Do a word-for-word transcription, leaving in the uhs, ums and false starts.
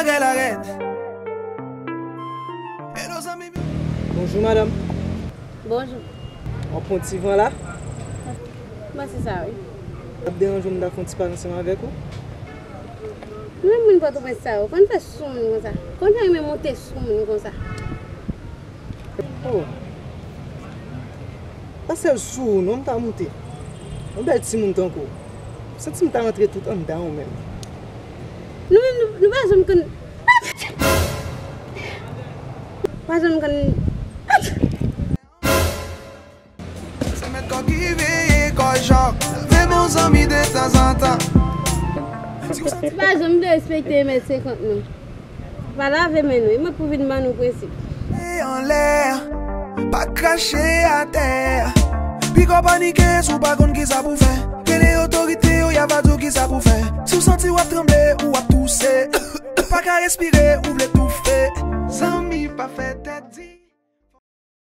Rèd a rèd. Hello, zanmi. Bonjou, madanm. Bonjou. W ap pran ti van la? Mwen se sa, wi. W ap deranje m, m ta fè yon ti pale ansanm avèk ou? Nou menm moun Pòtoprens sa yo, konn fè sou moun konsa. Konn fè renmen monte sou moun konsa. Oh. Pa sèl sou ou non m ta moute. Yon bèl timoun tankou w. M santi m ta rantre tout anndan ou menm. Nou menm, nou, nou pa janm konn. Pa janm konn. Se mèt kò ki veye kò Jòk. Leve men w zanmi de tanzantan. Pa janm derespekte mèt senkant non. Pa lave men nou, e mwen pou vin ban nou prensip. E anlè, pa krache atè. Piga w panike si w pa konn kisa pou fè. Rele otorite yo, y a va di w kisa pou fè. Si w santi w ap tranble, ou ap touse. Ou pa ka respire, ou vle toufe. Zanmi, pa fè tèt di.